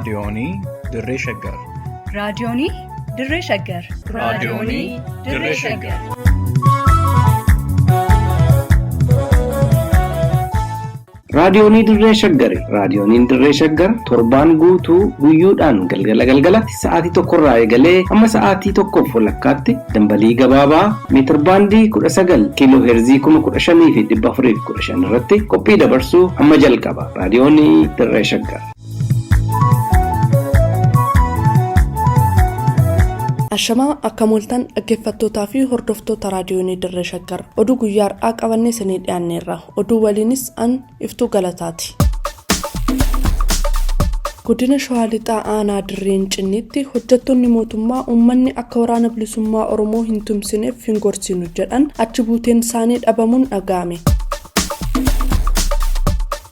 Raadiyoonii Dirree Shaggar. Raadiyoonii Dirree Shaggar. Raadiyoonii Dirree Shaggar. Raadiyoonii Dirree Shaggari. Raadiyooniin Dirree Shaggar torbaan guutuu guyyoodhaan galgala galgalatti sa'aatii tokkorraa eegalee hamma sa'aatii tokkoof walakkaatti dambalii gabaabaa meetirbaandii 19 kiiloo heerzii 15,415 irratti qophii dabarsuu hamma jalqaba. Raadiyoonii Dirree Shaggar. Ashamaa akkam ooltan dhaggeeffattootaa fi hordoftoota raadiyoonii Dirree Shaggar oduu guyyaa har'aa qabannee isinii dhiyaanneerra. Oduu waliinis an Iftuu Galataati. Godina Shawaa Lixaa Aanaa Dirreen Cinniitti hojjettoonni mootummaa uummanni akka waraana bilisummaa Oromoo hin tumsineef hin gorsinu jedhan achi buuteen isaanii dhabamuun dhaga'ame.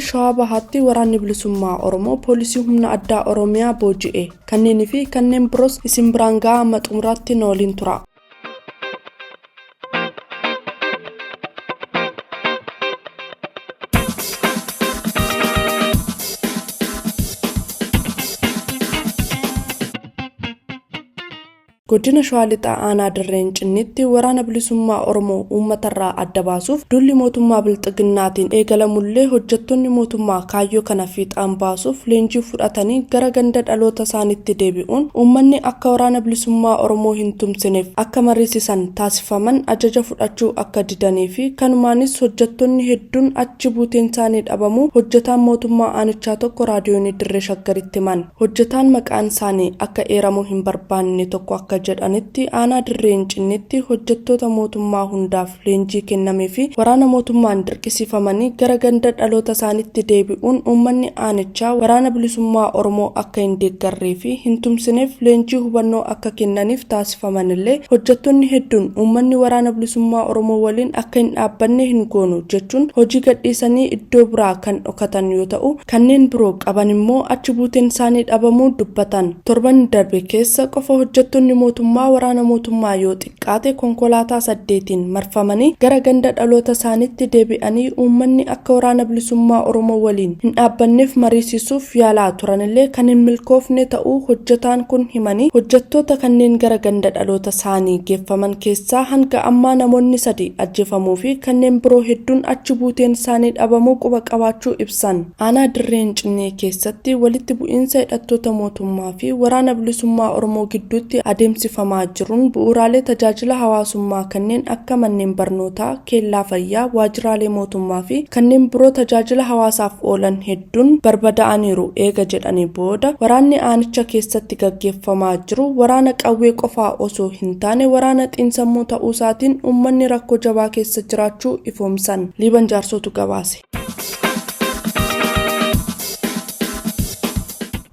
Shawaa Bahaatti waraanni bilisummaa Oromoo poolisii humna addaa Oromiyaa booji'e. Kanneenii fi kanneen biroos isin biraan ga'a amma xumuraatti na waliin tura. Godina Shawaa Lixaa Aanaa Dirreen Cinniitti waraana bilisummaa Oromoo uummatarraa adda baasuuf duulli mootummaa Bilxiginnaatiin eegalamullee hojjettoonni mootummaa kaayyoo kana fiixaan baasuuf leenjii fudhatanii gara ganda dhaloota isaaniitti deebi'uun uummanni akka waraana bilisummaa Oromoo hin tumsineef akka mariisisan taasifaman ajaja fudhachuu akka didanii fi kanumaanis hojjettoonni hedduun achi buuteen isaanii dhabamuu hojjetaan mootummaa aanichaa tokko raadiyoonii Dirree Shaggaritti himan. Hojjetaan maqaan isaanii akka eeramu hin barbaanne tokko akka jedhanitti aanaa Dirree Incinniitti hojjettoota mootummaa hundaaf leenjii kennamee fi waraana mootummaan dirqisiifamanii gara ganda dhaloota isaaniitti deebi'uun uummanni aanichaa waraana bilisummaa Oromoo akka hin deeggarree fi hin tumsineef leenjii hubannoo akka kennaniif taasifamanillee hojjettoonni hedduun uummanni waraana bilisummaa Oromoo waliin akka hin dhaabbanne hin goonu jechuun hojii gadhiisanii iddoo biraa kan dhokatan yoo ta'u kanneen biroo qaban immoo achi buuteen isaanii dhabamuu dubbatan. Torban darbe keessa qofa hojjettoonni mootummaa waraana mootummaa yoo xiqqaate konkolaataa saddeetiin marfamanii gara ganda dhaloota isaaniitti deebi'anii uummanni akka waraana bilisummaa Oromoo waliin hin dhaabbanneef mariisisuuf yaalaa turanillee kan hin milkoofne ta'uu hojjetaan kun himanii hojjettoota kanneen gara ganda dhaloota isaanii geeffaman keessaa hanga ammaa namoonni sadi ajjeefamuu fi kanneen biroo hedduun achi buuteen isaanii dhabamuu quba qabaachuu ibsan. Aanaa Dirree Incinnii keessatti walitti bu'iinsa hidhattoota mootummaa fi waraana bilisummaa Oromoo gidduutti adeemsifamaa jiruun bu'uuraalee tajaajila hawaasummaa kanneen akka manneen barnootaa, keellaa fayyaa, waajjiraalee mootummaa fi kanneen biroo tajaajila hawaasaaf oolan hedduun barbadaa'aniiru eega jedhanii booda waraanni aanicha keessatti gaggeeffamaa jiru waraana qawwee qofaa osoo hin taane waraana xiinsammuu ta'uusaatiin uummanni rakkoo jabaa keessa jiraachuu ifoomsan. Liiban Jaarsootu gabaase.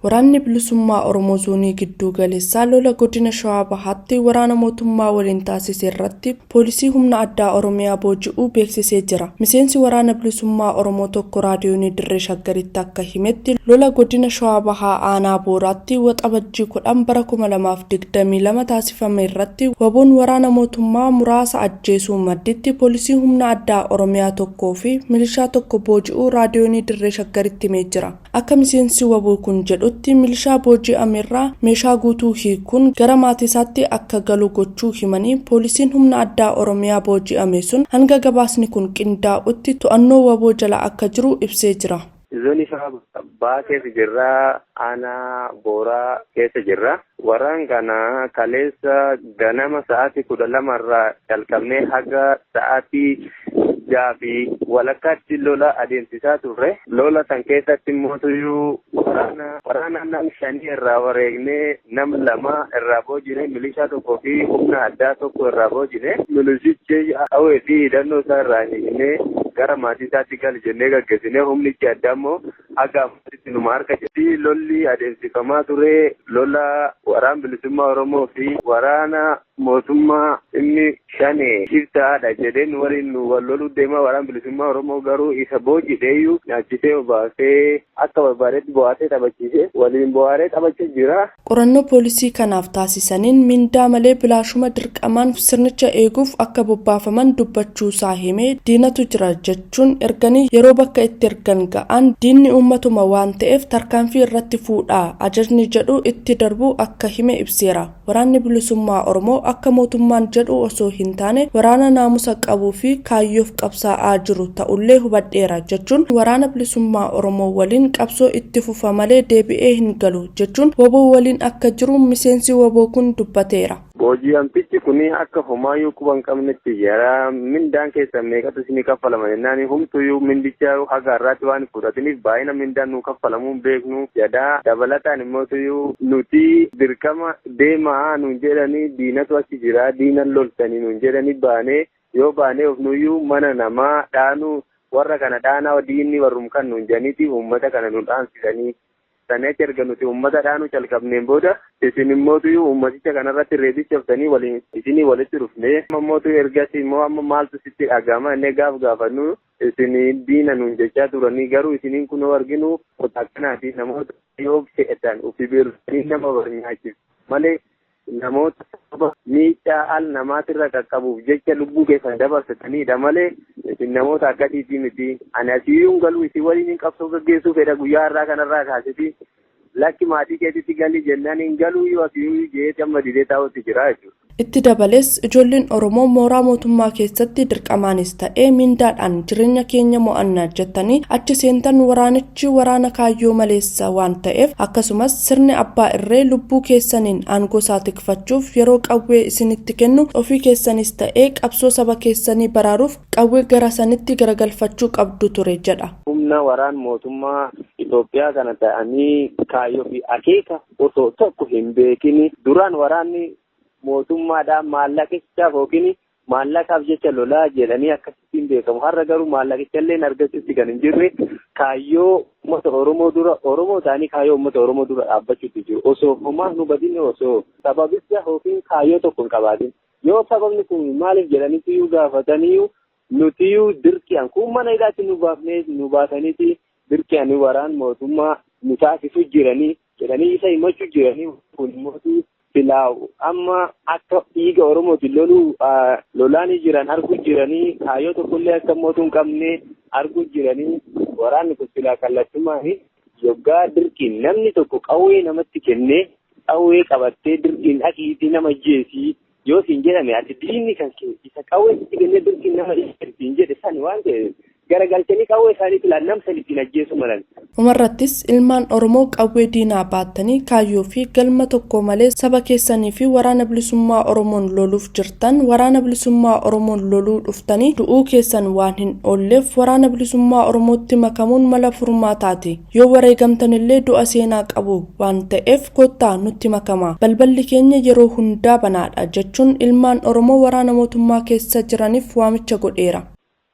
Waraanni bilisummaa Oromoo zoonii gidduu galeessaa lola godina Shawaa Bahaatti waraana mootummaa waliin taasise irratti poolisii humna addaa Oromiyaa booji'uu beeksisee jira. Miseensi waraana bilisummaa Oromoo tokko raadiyoonii Dirree Shaggaritti akka himetti lola godina Shawaa Bahaa aanaa Booraatti waxabajjii 10 bara 2022 taasifame irratti waboon waraana mootummaa muraasa ajjeesuu madditti poolisii humna addaa Oromiyaa tokkoo fi milishaa tokko booji'uu raadiyoonii Dirree Shaggaritti himee jira. Akka miseensi waboo kun jedhutti milishaa booji'amerraa meeshaa guutuu hiikuun gara maatiisaatti akka galu gochuu himanii poolisiin humna addaa Oromiyaa booji'ame sun hanga gabaasni kun qindaa'utti to'annoo waboo jala akka jiru ibsee jira. Zoonii Shawaa Bahaa keessa jirra. Aanaa Booraa keessa jirra. Waraan kana kaleessa ganama sa'aatii 12 irraa jalqabnee haga sa'aatii 6 fi walakkaatti lola adeemsisaa turre. Lola san keessatti mootuyyuu waraana waraana nam shanii irraa wareegnee nam lama irraa boojine milishaa tokkoo fi humna addaa tokko irraa boojine. Milishichi qawwee fi hidhannoo isaa irraa hiiknee gara maatii isaatti gali jennee gaggeessine humnichi addaa immoo haga ammaatti numa harka jira. Lolli adeemsifamaa ture lola waraan bilisummaa Oromoo fi waraana mootummaa inni shanee shiftaadha jedheen waliin nu wal loluu deemaa waraan bilisummaa Oromoo garuu isa boojidheeyyuu nyaachisee obaasee akka barbaadetti bohaasee taphachiisee waliin bohaaree taphachuu jira. Qorannoo poolisii kanaaf taasisaniin mindaa malee bilaashuma dirqamaan sirnicha eeguuf akka bobbaafaman dubbachuusaa himee diinatu jira jechuun erganii yeroo bakka itti ergan ga'an diinni uummatuma waan ta'eef tarkaanfii irratti fuudhaa ajajni jedhu itti darbu akka hime ibseera. Waraanni bilisummaa Oromoo akka mootummaan jedhu osoo hin taane waraana naamusa qabuu fi kaayyoof qabsaa'aa jiru ta'ullee hubadheera jechuun waraana bilisummaa Oromoo waliin qabsoo itti fufa malee deebi'ee hin galu jechuun woboo waliin akka jiru miseensi woboo kun dubbateera. Booji'amtichi kun akka homaayyuu quba hin qabnetti jira. Mindaan keessan meeqatu isinii kaffalama jennaan humtuyyuu mindicha haga har'aatti waan fudhatiniif baay'ina mindaan nu kaffalamuu hin beeknu jedha. Dabalataan immootuyyuu nuti dirqama deemaa nuun jedhanii diinatu achi jira diinan loltanii nuun jedhanii baanee yoo baanee ofnuyyuu mana namaa dhaanuu warra kana dhaanaa diinni warrum kan nuun jedhaniiti uummata kana nu dhaansisanii. Sanii achi erga nuti uummata dhaanuu calqabneen booda isin immootuyyuu uummaticha kanarratti reebichaftanii waliin isinii walitti dhufnee ammootu ergasii immoo amma maaltu sitti dhagahama innee gaaf gaafannu isin diina nuun jechaa turanii garuu isiniin kunoo arginu akkanaati namoota yoo fe'atan ofii beeksisanii nama nyaachisu malee namoota sababa miidhaa al namaatirra qaqqabuuf jecha lubbuu keessan dabarsatanidha malee isin namoota akkasiitii miti. Ani asiyyuu hin galu isin waliin qabsoo gaggeessuu fedha guyyaa har'aa kanarraa kaasiti lakki maatii keetitti gali jennaan hin galuu yoo asiyyuu jeeti amma didee taa'utti jira jechuudha. Itti dabalees ijoolleen Oromoo mooraa mootummaa keessatti dirqamaanis ta'ee mindaadhaan jireenya keenya mo'anna jettanii achi seentan waraanichi waraana kaayyoo maleessa waan ta'eef akkasumas sirni abbaa irree lubbuu keessaniin aangoo isaa tikfachuuf yeroo qawwee isinitti kennu ofii keessanis ta'ee qabsoo saba keessanii baraaruuf qawwee gara sanitti garagalfachuu qabdu ture jedha. Humna waraan mootummaa Itoophiyaa kana ta'anii kaayyoo fi akeeka osoo tokko hin beekin duraan waraanni mootummaadhaan maallaqichaaf yookiin maallaqaaf jecha lolaa jedhanii akkasittiin beekamu. Har'a garuu maallaqichallee argachuutti kan hin jirre kaayyoo uummata Oromoo dura Oromoo ta'anii kaayyoo uummata Oromoo dura dhaabbachuutti jiru. Osoo homaa nu badinne osoo sababicha yookiin kaayyoo tokko hin qabaatin. Yoo sababni kun maaliif jedhanitti gaafatanii nutiyyuu dirqi'an kun mana hidhaatti nu baafnee nu baasaniiti dirqi'an waraan mootummaa nu taasisu jiranii jedhanii isa himachuu jiranii kun immoo filaawu amma akka dhiiga Oromootiin loluu lolaanii jiran arguu jiranii kaayyoo tokkollee akka mootuu hin qabne arguu jiranii waraanni kun silaa kallattumaan yoggaa dirqiin namni tokko qawwee namatti kennee qawwee qabattee dirqiin dhaqiitii nama jeesii yoo siin jedhame ati diinni kan kee isa qawwee sitti kennee dirqiin nama siin jedhe san waan ta'eef garagalchanii qawwee isaanii filaan nam san ittiin ajjeesu malan. Dhumarrattis ilmaan Oromoo qawwee diinaa baattanii kaayyoo fi galma tokko malee saba keessanii fi waraana bilisummaa Oromoon loluuf jirtan waraana bilisummaa Oromoon loluu dhuftanii du'uu keessan waan hin oolleef waraana bilisummaa Oromootti makamuun mala furmaataati. Yoo wareegamtanillee du'a seenaa qabu waan ta'eef kottaa nutti makama. Balballi keenya yeroo hundaa banaadha jechuun ilmaan Oromoo waraana mootummaa keessa jiraniif waamicha godheera.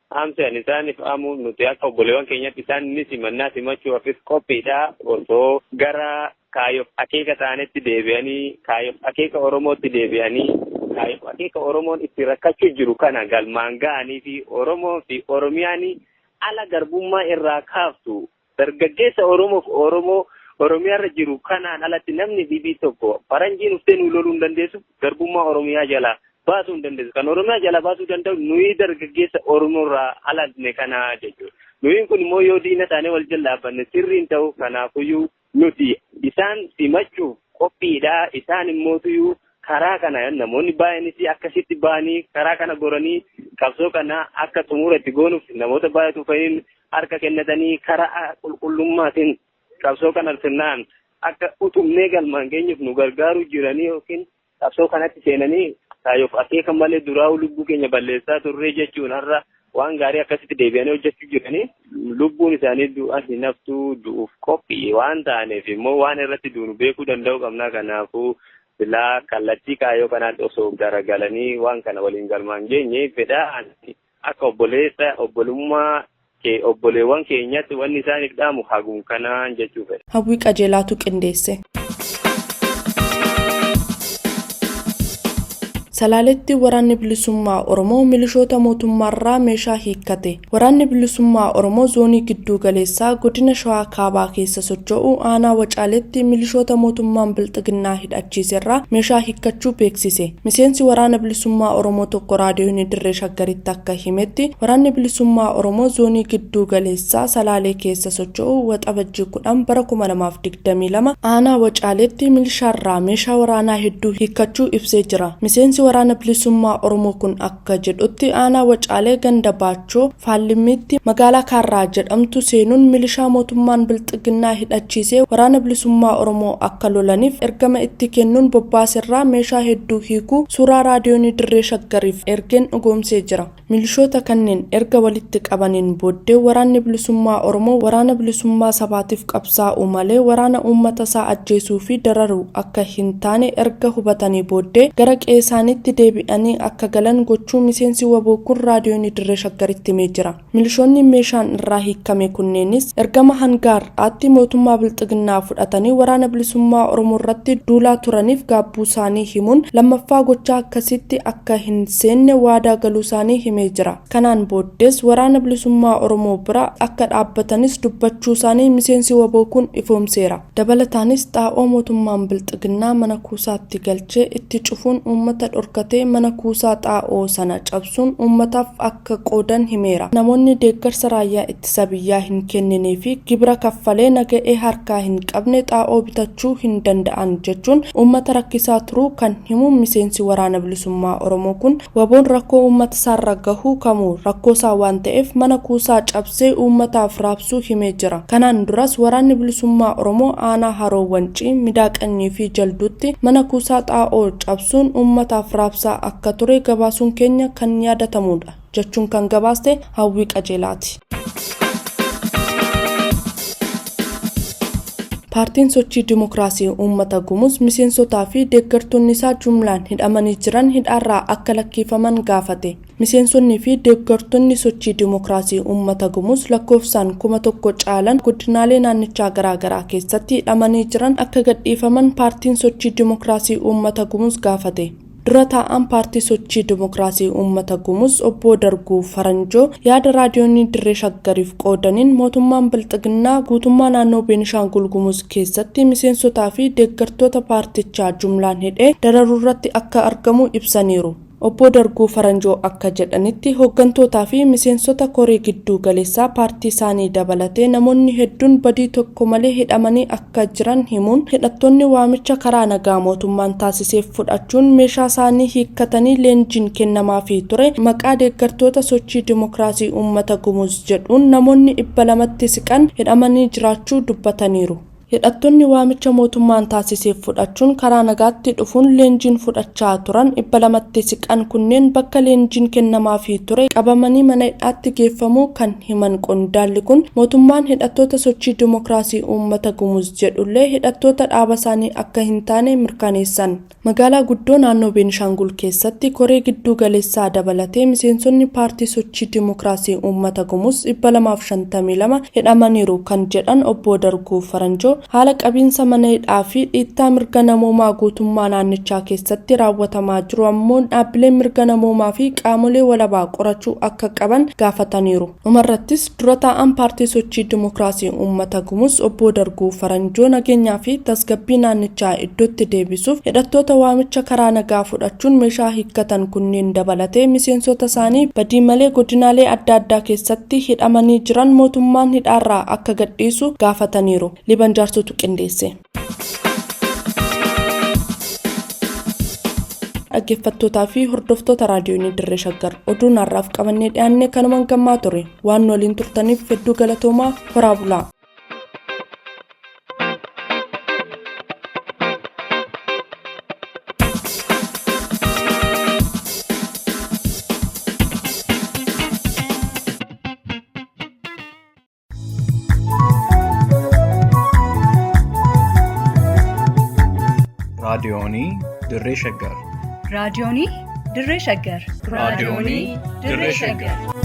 Amseen isaaniif amuu nuti akka obboleewwan keenyatti isaan ni simannaa simachuufis qophiidha osoo gara kaayyoof akeeka ta'anitti deebi'anii kaayyoof akeeka Oromootti deebi'anii kaayyoof akeeka Oromoon itti rakkachuu jiru kana galmaan ga'anii fi Oromoo fi Oromiyaan ala garbummaa irraa kaaftu dargaggeessa Oromoof Oromoo Oromiyaarra jiru kanaan alatti namni dhibii tokko faranjiin uftee nu loluu hin dandeessu garbummaa Oromiyaa jalaa baasuu hin dandeessu. Kan Oromiyaa jala baasuu danda'u nuyi dargaggeessa Oromoorraa alanne kana jechuudha. Nuyi kun immoo yoo diina taanee wal jala dhaabbanne sirrii hin ta'u kanaafuyyuu nuti isaan simachuuf qophiidha. Isaan immootuyyuu karaa kana namoonni baay'eenis akkasitti ba'anii karaa kana goranii qabsoo kana akka xumura itti goonuuf namoota baay'eetu fa'iin harka kennatanii karaa qulqullummaatiin qabsoo kana sirnaan akka utubnee galmaan geenyuuf nu gargaaru jiranii yookiin qabsoo kanatti seenanii kaayyoof akeeka malee duraa'uu lubbuu keenya balleessaa turre jechuun har'a waan gaarii akkasitti deebi'anii hojjechuu jiranii lubbuun isaanii du'a hin haftuu du'uuf qophii waan ta'aniif immoo waan irratti duunu beekuu danda'u qabna kanaafuu silaa kallattii kaayyoo kanaatti osoo garagalanii waan kana waliin galmaan geenye fedha akka obboleessa obbolummaa obboleewwan keenyatti wanni isaaniif dhaamu hagum kanaan jechuu fedha. Hawwii qajeelaatu qindeesse. Salaaletti waraanni bilisummaa Oromoo milishoota mootummaarraa meeshaa hiikkate. Waraanni bilisummaa Oromoo zoonii gidduu galeessaa godina Shawaa Kaabaa keessa socho'u aanaa Wacaaleetti milishoota mootummaan bilxiginnaa hidhachiiserraa meeshaa hiikkachuu beeksise. Miseensi waraana bilisummaa Oromoo tokko raadiyoon Dirree Shaggaritti akka himetti waraanni bilisummaa Oromoo zoonii gidduu galeessaa Salaalee keessa socho'u Waxabajjii 10 bara 2022 aanaa Wacaaleetti milishaarraa meeshaa waraanaa hedduu hiikkachuu ibsee jira. Miseensi waraana bilisummaa Oromoo kun akka jedhutti aanaa Wacaalee ganda Baachoo Faallimmiitti magaalaa Kaarraa jedhamtu seenuun milishaa mootummaan bilxiginnaa hidhachiisee waraana bilisummaa Oromoo akka lolaniif ergama itti kennuun bobbaaserraa meeshaa hedduu hiikuu suuraa raadiyoonii Dirree Shaggariif ergeen dhugoomsee jira. Milishoota kanneen erga walitti qabaniin booddee waraanni bilisummaa Oromoo waraana bilisummaa sabaatiif qabsaa'u malee waraana uummata isaa ajjeesuu fi dararuu akka hin taane erga hubatanii booddee gara qe'ee isaaniitti deebi'anii akka galan gochuu miseensi waboo kun raadiyoonii Dirree Shaggaritti himee jira. Milishoonni meeshaan irraa hiikame kunneenis ergama hanga har'aatti mootummaa bilxiginnaa fudhatanii waraana bilisummaa Oromoo irratti duulaa turaniif gaabbuu isaanii himuun lammaffaa gochaa akkasitti akka hin seenne waadaa galuu isaanii himee jira. Kanaan booddees waraana bilisummaa Oromoo bira akka dhaabbatanis dubbachuu isaanii miseensi waboo kun ifoomseera. Dabalataanis xaa'oo mootummaan bilxiginnaa mana kuusaatti galchee itti cufuun uummata dhorkatee mana kuusaa xaa'oo sana cabsuun uummataaf akka qoodan himeera. Namoonni deeggarsa raayyaa ittisa biyyaa hin kenninee fi gibira kaffalee naga'ee harkaa hin qabne xaa'oo bitachuu hin danda'an jechuun uummata rakkisaa turuu kan himu miseensi waraana bilisummaa Oromoo kun waboon rakkoo uummata isaarra gahuu kamuu rakkoo isaa waan ta'eef mana kuusaa cabsee uummataaf raabsuu himee jira. Kanaan duras waraanni bilisummaa Oromoo aanaa Haroo Wancii, Midaaqanyii fi Jalduutti mana kuusaa xaa'oo cabsuun uummataaf raabsaa akka ture gabaasuun keenya kan yaadatamudha jechuun kan gabaaste Hawwii Qajeelaati. Paartiin sochii Dimookiraasii Uummata Gumuz miseensotaa fi deeggartoonni isaa jumlaan hidhamanii jiran hidhaarraa akka lakkifaman gaafate. Miseensonni fi deeggartoonni sochii Dimookiraasii Uummata Gumuz lakkoofsaan 1000 caalan godinaalee naannichaa garaagaraa keessatti hidhamanii jiran akka gadhiifaman paartiin sochii Dimookiraasii Uummata Gumuz gaafate. Dura taa'aan paartii sochii Dimookiraasii Uummata Gumuz obbo Darguu Faranjoo yaada raadiyoonii Dirree Shaggariif qoodaniin mootummaan bilxiginnaa guutummaa naannoo Beenishaangul Gumuz keessatti miseensotaa fi deeggartoota paartichaa jumlaan hidhee dararuu irratti akka argamu ibsaniiru. Obbo Darguu Faranjoo akka jedhanitti hooggantootaa fi miseensota koree gidduu galeessaa paartii isaanii dabalatee namoonni hedduun badii tokko malee hidhamanii akka jiran himuun hidhattoonni waamicha karaa nagaa mootummaan taasiseef fudhachuun meeshaa isaanii hiikkatanii leenjiin kennamaafii ture maqaa deeggartoota sochii Dimookiraasii Uummata Gumuz jedhuun namoonni 200tti siqan hidhamanii jiraachuu dubbataniiru. Hidhattoonni waamicha mootummaan taasiseef fudhachuun karaa nagaatti dhufuun leenjiin fudhachaa turan 200tti siqan kunneen bakka leenjiin kennamaafii ture qabamanii mana hidhaatti geeffamuu kan himan qondaalli kun mootummaan hidhattoota sochii Dimookiraasii Uummata Gumuz jedhullee hidhattoota dhaaba isaanii akka hin taane mirkaneessan. Magaalaa guddoo naannoo Beenishaangul keessatti koree gidduu galeessaa dabalatee miseensonni paartii sochii Dimookiraasii Uummata Gumuz 252 hidhamaniiru kan jedhan obbo Darguu Faranjoo haala qabiinsa mana hidhaa fi dhiittaa mirga namoomaa guutummaa naannichaa keessatti raawwatamaa jiru ammoo dhaabbileen mirga namoomaa fi qaamolee walabaa qorachuu akka qaban gaafataniiru. Dhumarrattis dura taa'aan paartii sochii Dimookiraasii Uummata Gumuz obbo Darguu Faranjoo nageenyaa fi tasgabbii naannichaa iddootti deebisuuf hidhattoota waamicha karaa nagaa fudhachuun meeshaa hiikkatan kunneen dabalatee miseensota isaanii badii malee godinaalee adda addaa keessatti hidhamanii jiran mootummaan hidhaarraa akka gadhiisu gaafataniiru. Liban jaarsotu qindeesse. Dhaggeeffattootaa fi hordoftoota raadiyoonii Dirree Shaggar oduun har'aaf qabannee dhiyaanne kanumaan gammaa ture waan waliin turtaniif hedduu galatoomaa horaa bulaa. Raadiyoonii Dirree Shaggar. Raadiyoonii Dirree Shaggar. Raadiyoonii Dirree Shaggar.